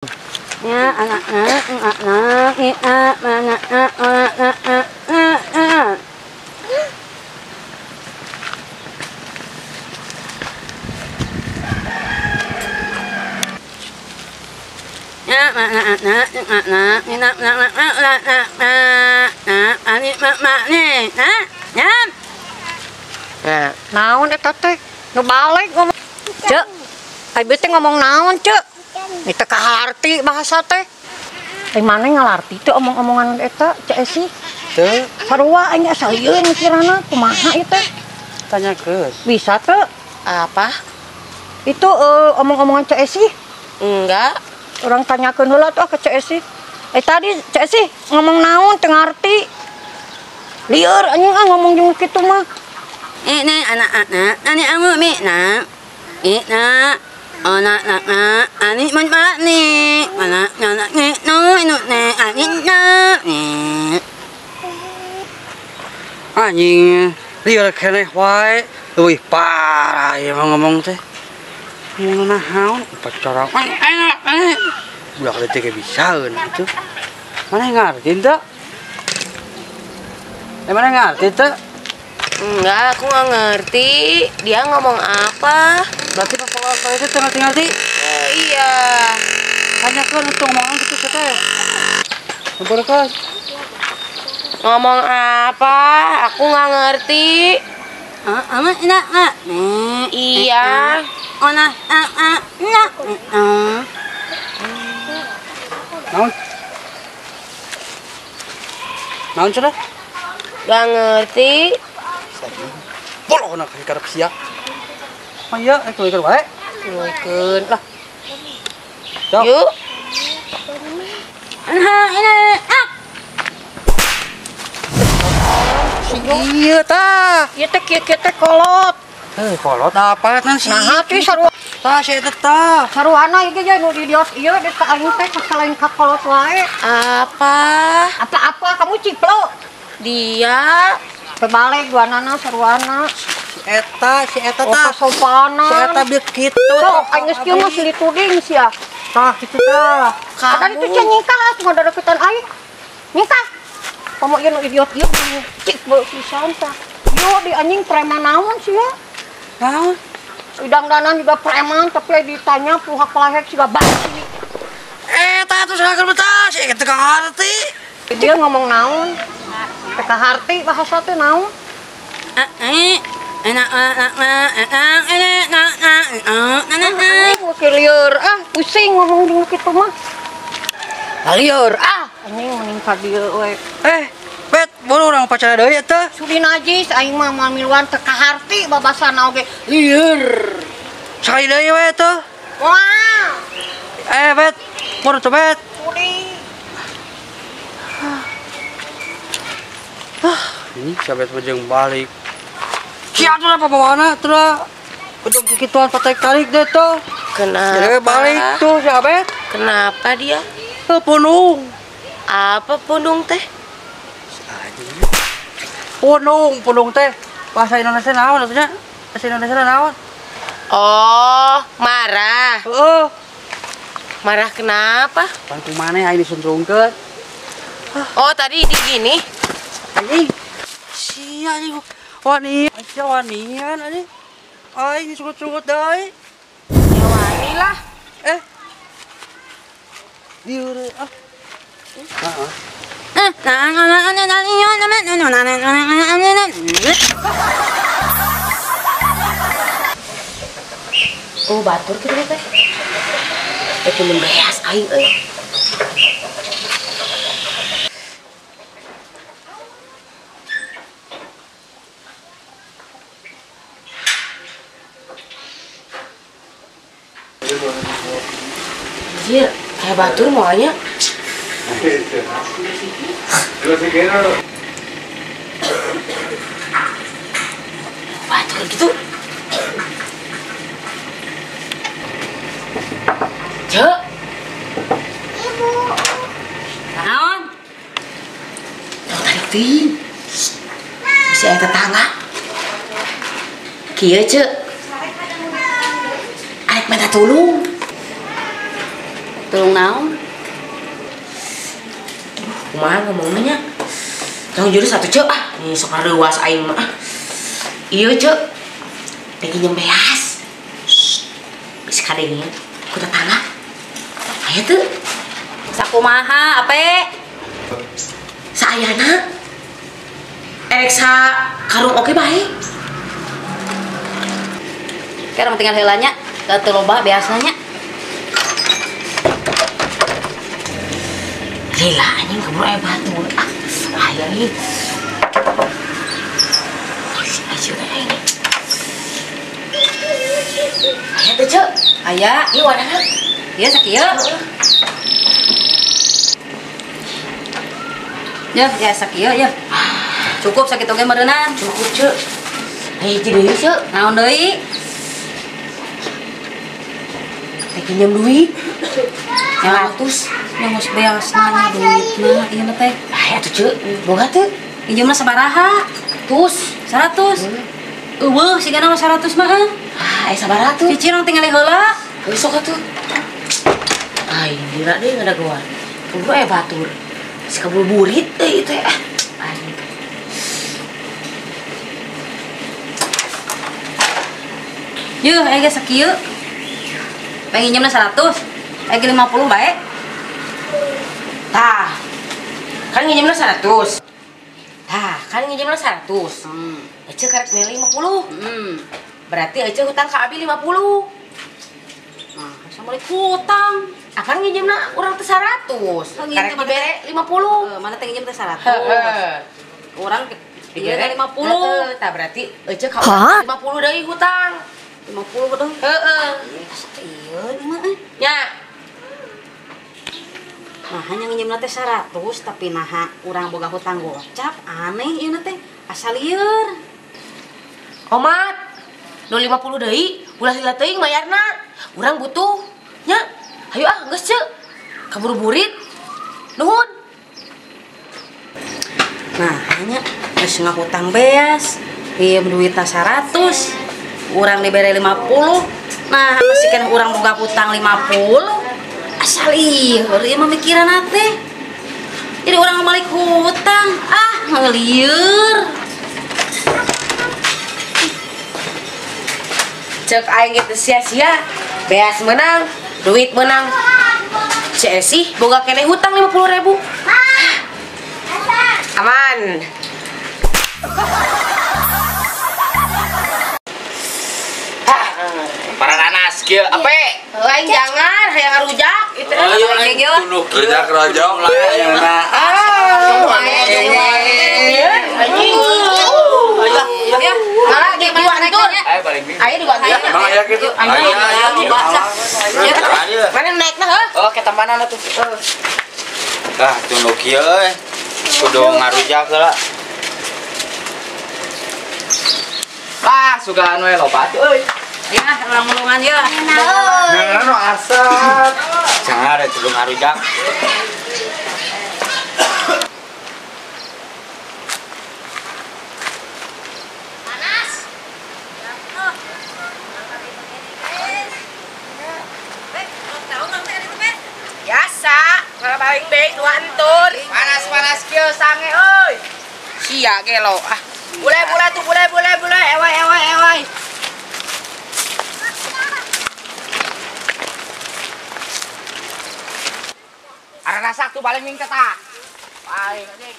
Ya anak anak anak anak anak anak. Naon eta teh? Nu balik ngomong. Cek. Ai teh ngomong naon, Cek? Itu kaharti bahasa teh. Ai mana ngalarti teh omong-omongan eta, Cek Esi? Teu. Sarua aing asa lieun mikirana kumaha ieu teh? Tanyakeun. Bisa teu? Apa? Itu omong-omongan Cek Esi? Enggak. Orang tanyakeun heula tuh ke Cek Esi. Tadi Cek Esi ngomong naon teu ngarti. Lieur anjing ah ngomong jeung kitu mah. Ini anak-anak, ani amu mi na. Ina anak anak ani man ni. Anak anak ni no inu ne ani na ni. Anjing lieur keneh wae. Leuwih parah ieu ngomong teh. Ngomong naon upacara. Budak leutik ge bisaeun kitu. Mana ngarti teu? Mana ngarti teu? Enggak, aku nggak ngerti. Dia ngomong apa? Berarti bapak itu ngerti-ngerti? Iya. Tanyakan untuk ngomong gitu teh. Ngumpulkan. Ngomong apa? Aku nggak ngerti. Iya. Naon? Naon sudah? Nggak ngerti. Boloh nak karep sia. Oh iya, tuluikeun wae. Tuluikeun lah. Sok. Yuk. Iya tah. Ieu teh kieu-kieu teh kolot. Heuh, kolot apa kan sih? Naha teh sarua. Tah si eta tah. Saruana ieu ge nu idiot ieu deuk ka aing teh kasalain ka kolot wae. Apa? Apa-apa kamu ciplo. Dia terbalik dua nana saruana. Si eta tah. Sopanan. Si eta bieu kitu. Sok aing geus kieu mah silih tuding sia. Tah kitu tah. Kamu itu cenah nyingkah atuh ngadareketan aing. Nyingkah. Komo ieu nu idiot ieu cik beuh pisan tah. Yo di anjing preman naon sia? Naon? Idang-danan juga preman tapi ditanya puhak palahek siga basi. Eta atuh sahakeun betah si eta kaharti. Dia ngomong naon? Teu kaharti bahasa teh naon? Lieur ah pusing ngomong jeung kitu mah. Lieur ah anjing mending ka dieu we. Bet, buru urang pacara deui eta. Sudi najis aing mah moal miluan teu kaharti babasana oge. Lieur. Sakali deui we eta. Wah. Bet, buru tuh Bet. Sudi. Ini siapa jeung balik. Sia tuh apa bawana tuh ujung kikituan patek tarik deh tuh. Kenapa? Jadi balik tuh si Abet. Kenapa dia? Punung. Apa punung teh? Punung, punung teh. Bahasa Indonesia naon maksudnya? Bahasa Indonesia naon? Oh, marah. Heeh. Marah kenapa? Pan kumaneh aing disuntrungkeun. Oh, tadi di gini. Anjing. Sia anjing. Wani, sia wanian anjing. Aing disungut-sungut deui. Ya wani lah. Lieur ah. Heeh. Oh, batur kitu teh. Teh mun beas aing euy. Anjir, kayak batur moalnya. Batur gitu. Cek. Ibu. Naon? Tarik teuing. Bisa aya tetangga. Kieu, Cek. Arek minta tulung. Tulung naon? Kumaha ngomongna nya? Tong jurus atuh Ceu ah, nih sok reuas aing mah. Ieu Ceu. Rek nginjem beas. Geus kadenge ku tetangga. Aya teu? Sakumaha ape? Saayana. Erek sa karung oke bae. Kerang tinggal heula nya, teu loba biasanya. Lila anjing keburu aya batu. Ah, aya ieu. Si aja ini. Aya teh Ceu. Aya, ieu wadahna. Ieu sakieu. Ya, ya sakieu ya. Cukup sakitu ge meureunnan. Cukup Ceu. Hiji deui Ceu. Naon deui? Teh pinjam duit. 100. Yang geus beas nanya duitna ieu teh. Aya atuh Ceu, boga teu? Pinjamna sabaraha? Tus 100. Eueuh sigana mah 100 mah. Ah, aya sabaraha tuh? Cicil tinggal heula. Geus sok atuh. Ai, dira deui ngadagoan. Keburu aya batur. Si kabur burit euy teh. Ah, anjing. Yeuh, aya ge sakieu. Pengen nginjemna 100. Aya ge 50 bae. Tah. Kan nginjemna 100. Tah, kan nginjemna 100. Ece karek meuli 50. Berarti ece hutang ka abi 50. Nah, asa meuli hutang. Akan nginjemna urang teh 100. Karek dibere 50. Mana teh nginjem teh 100. Heeh. Urang dibere 50. Tah berarti ece ka urang 50 deui hutang. 50 deui. Heeh. Ieu mah euy. Nya. Nah, hanya nginjem teh 100 tapi naha urang boga hutang gocap aneh ieu teh asa lieur. Omat, nu 50 deui ulah lila teuing mayarna. Urang butuh nya. Hayu ah geus Ceu. Kaburu burit. Nuhun. Nah, hanya geus ngahutang beas, pinjem duitna 100, urang dibere 50. Nah, masih kan urang boga hutang 50. Asal lieur ieu mah mikiran teh. Jadi urang balik hutang, ah lieur. Cek aing ge teu sia-sia, beas menang, duit menang. Cek sih boga keneh hutang 50.000. Aman. Pararanas kieu ape? Lain jangan hayang ngarujak itu. Rujak-rojok lah ayeuna. Ah, anjing. Ya, malah di dibantu. Ayo dibantu. Emang aya kitu? Ayo. Mana naikna heuh? Oh, ke tambanan atuh. Tah, tunduk kieu euy. Kudu ngarujak heula. Ah, sugaan we loba atuh euy. Ya, urang mulungan ya. Nah, nu asap. Jangan ada kudu ngarujak. Panas. Biasa, kalau paling baik dua entur. Panas-panas kieu sange euy. Sia gelo ah. Bule-bule tuh bule-bule bule ewai ewai ewai. Aranasak tuh paling ming teh. Paling anjing.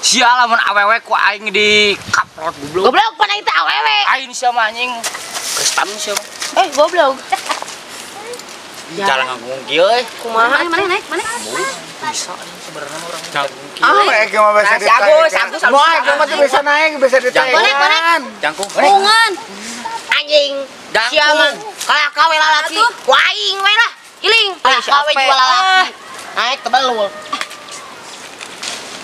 Sia lamun awewe ku aing di kaprot goblok. Goblok pan aing teh awewe. Aing sia mah anjing. Kristam sia mah. Eh goblok. Jalan nganggung kieu euy. Kumaha mana naik mana? Bisa anjing sebenarnya mah urang jangkung kieu. Ah, ek mah bisa Si Agus, Agus Moal mah teu bisa naik, bisa ditaekan. Jangkung. Bungan. Anjing. Sia mah kalah kawe lalaki. Ku aing we lah. Iling. Kalah kawe jual lalaki. Naik tebelul.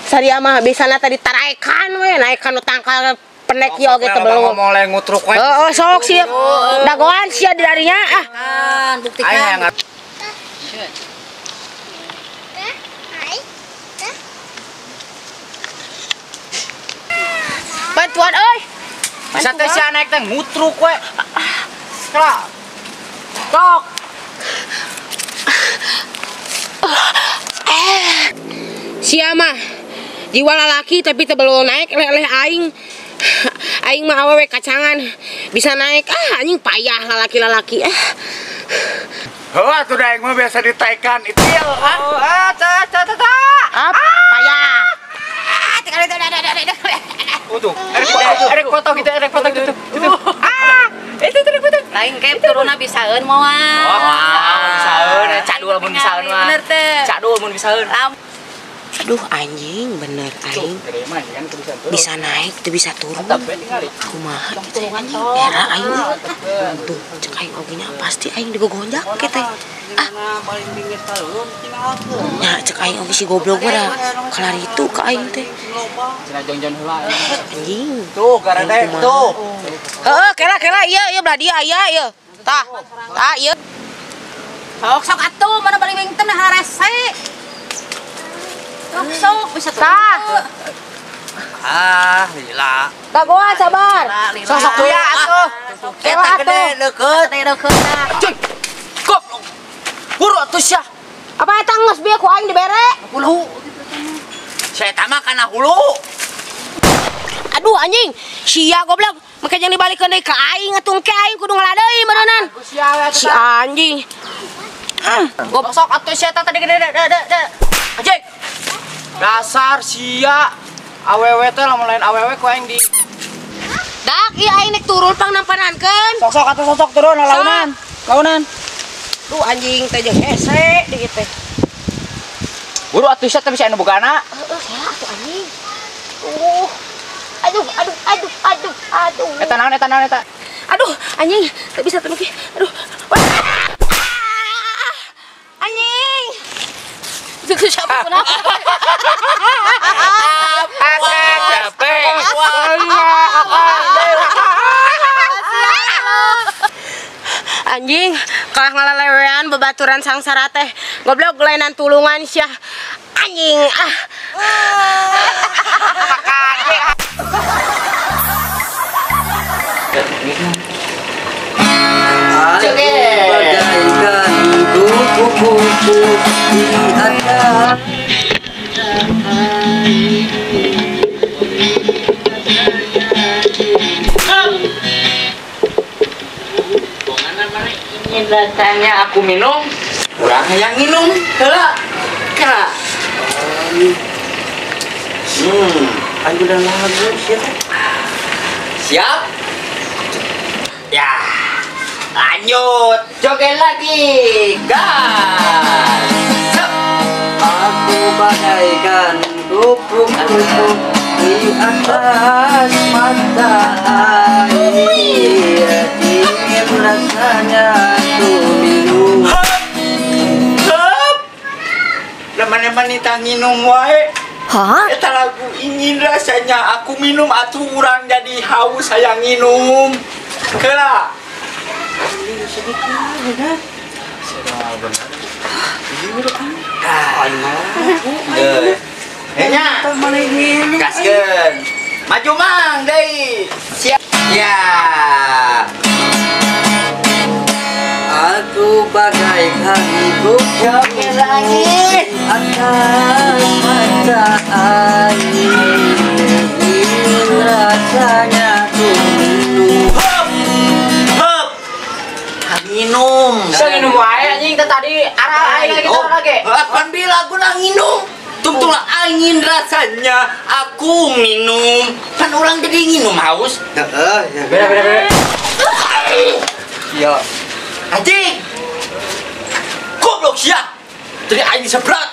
Saria mah bisana tadi taraekan we, naekan nu tangkal penek ieu oge tebelul. Ngomong le ngutruk we. Heeh, sok siap. Dagoan sia di darinya ah. Kan buktikan. Bantuan euy. Bisa teh sia naik teh ngutruk we. Kelak. Tok. Sia mah jiwa lalaki tapi teu belum naik leleh aing. Aing mah awewe kacangan bisa naik. Ah anjing payah lalaki-lalaki ah. Heuh atuh da aing mah biasa ditaekan itil. Oh, ah ta ta ta ta. Ah, payah. Tuh, erek foto gitu, erek foto gitu. Ah, itu erek foto. Lain kayak turunna bisaeun moal. Oh, bisaeun, cadul mun bisaeun mah. Bener teh. Cadul mun bisaeun. Aduh anjing bener aing. Bisa naik tuh bisa turun. Kumaha kitu anjing. Era aing. Tuh cek aing oge nya pasti aing digogonjak ke teh. Ah. Nya cek aing oge si goblok mah da kalari itu ka aing teh. Anjing. Tuh garada tuh. Heeh, kela-kela ieu ieu belah dia aya ieu. Tah. Tah ieu. Sok sok atuh mana balik wing teh nah rese. Sok sok bisa turun. Ah, lila. Dagoan sabar. Sok sok kuya atuh. Eta gede leukeut. Leukeut tah. Cuy. Goblok. Buru atuh sia. Apa eta geus bieu ku aing dibere? Hulu. Saya mah kana hulu. Aduh anjing, sia goblok. Make jeung dibalikeun deui ka aing atuh engke aing kudu ngaladeui meureunnan. Si anjing. Ah, goblok sok atuh sia tadi gede de. Anjing. Dasar sia awewe teh lamun lain awewe ku aing di Dak ieu aing nek turun pang nampanankeun. Sok-sok atuh sok turun launan. Launan. Duh anjing teh jeung hese di teh. Buru atuh sia teh bisa anu bogana. Heeh, salah atuh anjing. Aduh, aduh, aduh, aduh, aduh. Eta naon eta naon eta. Aduh, anjing, teu bisa teu. Aduh. Anjing. Itu siapa kenapa? Anjing, kalah ngalelewean bebaturan sangsara teh. Goblok lainan tulungan sia. Anjing ah. Bagaikan kupu-kupu di atas. Ingin rasanya aku minum, kurang yang minum. Kela, kela. Ayo udah lagu siap. Siap? Ya. Lanjut, joget lagi, gas. Aku bagaikan kupu-kupu di atas mata air. Ingin rasanya aku minum. Hup, hup. Leman-leman nita nginum wae. Hah? Eta lagu ingin rasanya aku minum atuh urang jadi haus saya nginum. Kela. Nya, gaskeun. Maju mang deui. Siap. Ya. Aku bagaikan kupu-kupu di atas mata air. Ingin rasanya aku minum. Hup. Hup. Minum. Saya minum wae anjing teh tadi arah aing lagi lagi. Pan bila aku nak minum. Tungtung lah angin rasanya aku minum. Kan orang jadi minum haus. Heeh, ya. Beda beda beda. Ya. Anjing. Goblok sia. Jadi aing sebrat.